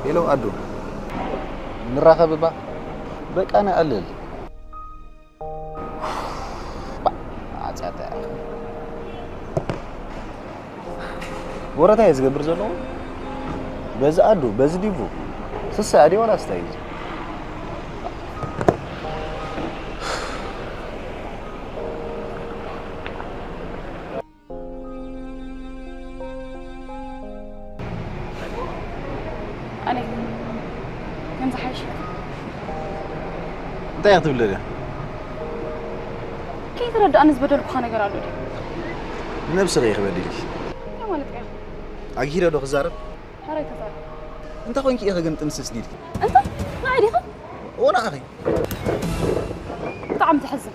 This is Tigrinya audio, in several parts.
ሄሎ ኣዱ፣ ንራኸብ እባ። በቃ ነዕልል። ኣጽያታ። ወረታ እየ ዝገብር ዘለኹ። በዚ ኣዱ፣ በዚ ዲቡ። ስሳ ኣዲ ዋላ ስታይ። ኣሌክ፣ ከምዚ ሓይሽ። እንታይ እያ ክትብል ደልያ? ከይተረዳእኒ ዝበደልኩኻ ነገር ኣሎ ድዩ? ንነብስኺ እየ ክበድልሽ። እንታይ ማለት እያ? ኣግሂረ ዶ ክዛረብ? ሕራይ ተዛረብ። እንታይ ኮንኪ ኢኺ ግን ጥንስስ ዲልኪ? እንታይ? ንዓይ ዲኻ? ወናኺ። ብጣዕሚ ተሕዝን።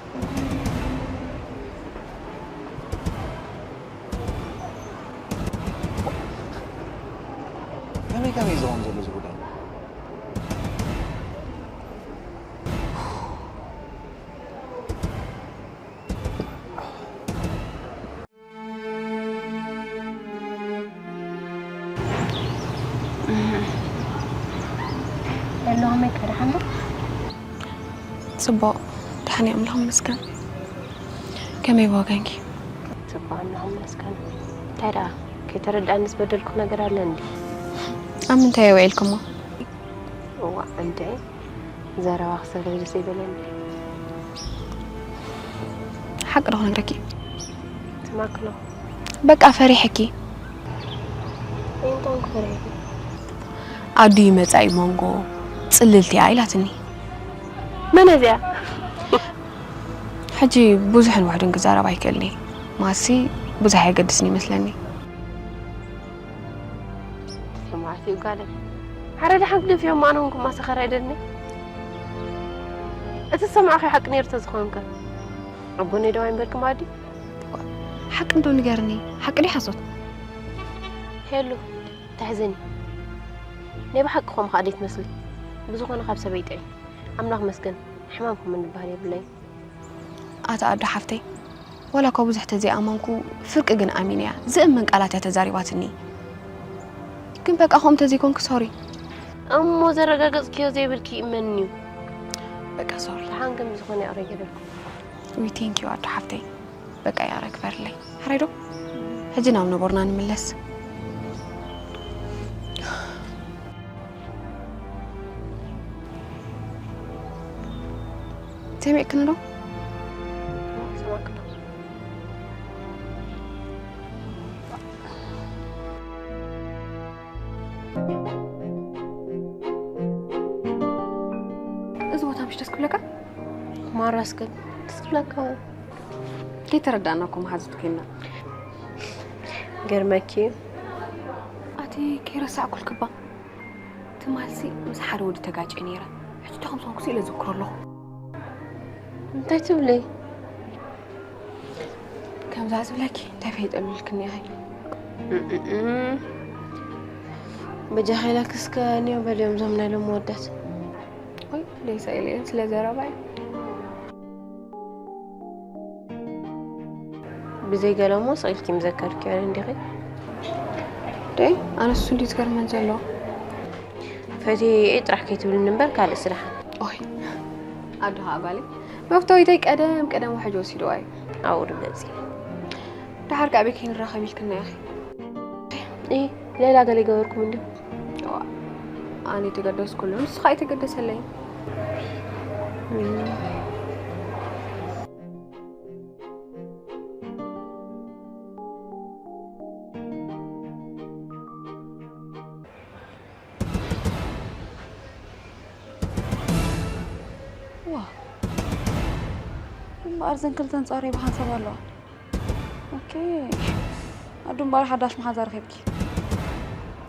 ከመይ ከመይ ዝኸውን ዘሎ እዚ ጉዳይ? ሄሎ፣ ከመይ ደሓን ዶ? ጽቡቕ፣ ደሓን እየ፣ ኣምላኽ ይመስገን። ከመይ ብወገንኪ? ጽቡቕ፣ ኣምላኽ ይመስገን። እንታይ ደኣ፣ ከይተረድኣኒ ዝበደልኩ ነገር ኣሎ እንዴ? ኣብ ምንታይ እየ ውዒልክሞ? እዋእ፣ እንዴ፣ ዘረባ ክሰምዕ ደስ ይበለኒ። ሓቂ ዶ ክነግረኪ? ትማክሎ። በቃ ፈሪሐኪ። እንታይ ክፈርሕ? ኣዱ ይመጻ እዩ መንጎ ጽልልቲ እያ ኢላትኒ። መን እዚኣ? ሕጂ ብዙሕን ውሕድን ክዛረብ ኣይክእልኒ። ማሲ ብዙሕ ኣየገድስን ይመስለኒ። ሰማዕቲ ጓለይ፣ ሓደ ደሓን ግደፍዮም፣ ኣነ እውን ኩማ ሰኸር ኣይደልኒ። እቲ ዝሰማዕኺ ሓቂ ነይሩ ተዝኾንከ፣ ኣብ ጎነይ ደው ኣይምበልክሞ ኣዲ? ሓቂ እንዶ ንገርኒ፣ ሓቂ ድዩ ሓሶት? ሄሉ፣ ተሕዝኒ። ናይ ብሓቂ ኸም ካልእ ትመስሊ። ብዝኾነ ካብ ሰበይተይ። ኣምላኽ መስገን፣ ሕማም ከም እንበሃል የብለይ። ኣታ ኣዱ ሓፍተይ፣ ዋላ እኳ ብዙሕ ተዘይኣመንኩ፣ ፍርቂ ግን ኣሚነያ። ዝእመን ቃላት እያ ተዛሪባትኒ። ግን በቃ ከምኡ ተዘይኮንኪ ሶሪ። እሞ ዘረጋገጽክዮ ዘይብልኪ ይእመን እዩ። በቃ ሶሪ። ደሓን ግን ብዝኾነ ይቕረ ገይረልኩ። ዊ ቴንክ ዩ ኣዱ ሓፍተይ። በቃ ይቕረ ግበርለይ። ሕራይ ዶ? ሕጂ ናብ ንቡርና ንምለስ። ሰሚዕክኒ ዶ? ሰማዕኩ ዶ? እዚ ቦታ ምሽ ደስ ክብለካ? ማራስ ግን ደስ ክብለካ። ከይተረዳእና እኮ መሓዙት ኮይና። ገርመኪ እዩ። ኣቲ ከይረሳዕኩልክባ። ትማልሲ ምስ ሓደ ወዲ ተጋጨ ነይረ። ሕጂ እንታይ ከም ዝኾንኩ ኢለ ዝክሮ ኣለኹ። እንታይ ትብለይ? ከምዛ ዝብለኪ እንታይ ፈይጠልልክኒ ኢኺ? እም። በጃኺ ኢለኪ እስከ እኒኦ በልዮም እዞም ናይ ሎሚ ወዳት። ወይ ደይሳ ኢለ እየን ስለ ዘረባይ። ብዘይ ገለሞ ስቕ ኢልኪ ምዘከርክዮ እንዲኺ? ደይ ኣነሱ እንዲ ዝገርመን ዘሎ። ፈትየ ጥራሕ ከይትብልኒ እምበር ካልእ ስራሕ። ኦይ ኣዶ ኸዓ ጓለይ መፍተዊተይ ቀደም ቀደም ውሕጅ ወሲድዋ እዩ። ኣብኡ ርገጺ። ደሓር ከ ኣበይ ከይንራኸብ ኢልክና ኢኺ? ኢ ሌላ ገለ ይገበርኩም እንዲ? እዋ፣ ኣነ የተገደስኩሉ ንስኻ ኣይተገደሰለይን። ዋ፣ እምበኣር ዘን ክልተ ኣንጻረይ ብሓንሳብ ኣለዋ። ኦኬ። ኣዱ እምበኣር ሓዳሽ መሓዛ ረኺብኪ።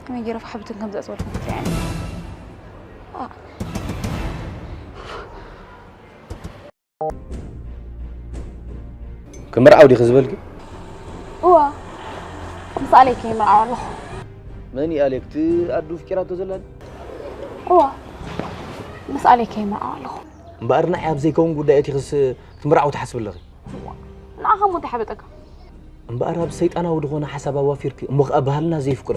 ከመይ ገይረ ፋሕ ብትን ከም ዘእትወልኩም ክትሪኣኒ። ኣ። ክምርዓው ዲኺ ዝበልኪ? እዋ፣ ምስ ኣሌክ ይምርዓው ኣለኹ። መን እዩ ኣሌክ? እቲ ኣዱ ፍቂራቶ ዘላ ድዩ? እዋ፣ ምስ ኣሌክ ይምርዓው ኣለኹ። እምበኣር ንዓይ ኣብ ዘይከውን ጉዳይ ኣቲኽስ ክትምርዓው ትሓስቢ ኣለኺ? ንዓኻ እሞ እንታይ ሓበጠካ? እምበኣር ኣብ ሰይጣናዊ ዝኾነ ሓሳብ ኣዋፊርኪ፣ እሞ ኸኣ ባህልና ዘይፍቅዶ።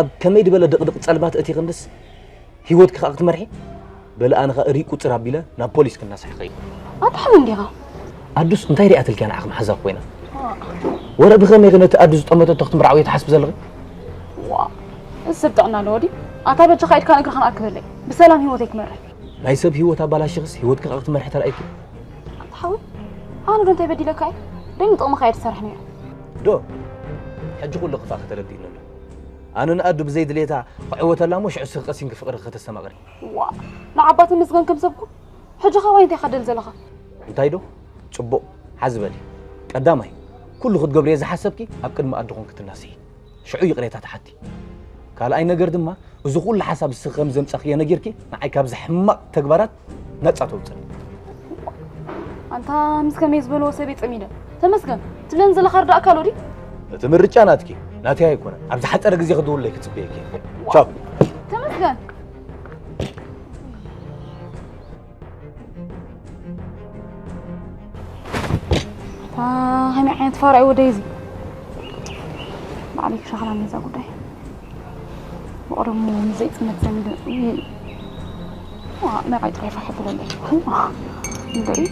ኣብ ከመይ ዝበለ ድቕድቕ ጸልማት እቲ ክንድስ ህይወትኪ ከኣ ክትመርሒ? በለ ኣነ ከኣ ርኢ ቁጽር ኣቢለ ናብ ፖሊስ ክናሳሕ ከይድ። ኣታ ሓው እንዲኻ? ኣዱስ እንታይ ሪኣትልኪ እያ ንዓኺ መሓዛኺ ኮይና? ወረ ብኸመይ ነቲ ኣዱ ዝጠመተቶ ክትምርዓው እየ ትሓስቢ ዘለኺ? ዋ፣ እዚ ሰብ ጥዕና ኣለዎ ድዩ? ኣታ በጃኻ ኢድካን እግርኻን ኣክበለይ። ብሰላም ህይወተይ ክመርሕ። ናይ ሰብ ህይወት ኣባላሽኽስ ህይወትኪ ከኣ ክትመርሒ ተራእይኪ? ኣታ ሓወይ፣ ኣነ ዶ እንታይ በዲለካ እየ? ደይ ንጥቕምኻ እየ ዝሰርሕ ነይረ። ዶ? ሕጂ ኩሉ ክፋእ ከተረድእኒ ኣሎ። ኣነ ንኣዱ ብዘይ ድሌታ ክዕወተላ እሞ ሽዑ ስኺ ቀሲንኪ ፍቕሪ ከተስተማቕሪ። ዋ፣ ንዓባ ተመስገን ከም ሰብኩ። ሕጂ ኸባይ እንታይ ኸደል ዘለኻ? እንታይ ዶ? ጽቡቕ፣ ሓዚ በሊ። ቀዳማይ፣ ኩሉ ክትገብርዮ ዝሓሰብኪ ኣብ ቅድሚ ኣዱ ኾንኪ ትናስሒ። ሽዑ ይቕሬታ ትሓቲ። ካልኣይ ነገር ድማ፣ እዚ ኩሉ ሓሳብ ንስኺ ከም ዘምጻኽዮ ነጊርኪ፣ ንዓይ ካብዚ ሕማቕ ተግባራት ነጻ ተውጽእኒ። ኣንታ ምስ ከመይ ዝበልዎ ሰብ እየ ጸሚደ። ተመስገን፣ ትብለኒ ዘለኻ ርዳእካ ኣሎ ድዩ? እቲ ምርጫ ናትኪ፣ ናተይ ኣይኮነን። ኣብ ዝሓጸረ ግዜ ክድውለይ ክጽበየኪ እየ። ቻው። ተመስገን። እታ ከመይ ዓይነት ፋራ እዩ ወደይ እዚ? ባዕለይ ክሻኽላ ነዛ ጉዳይ። ብቐደሙ ምስ ዘይጽመት ዘሚደ፣ ውይ፣ ዋ፣ መርዓይ ጥራይ ፋሕ የብለለይ። ዋ፣ እንደይ።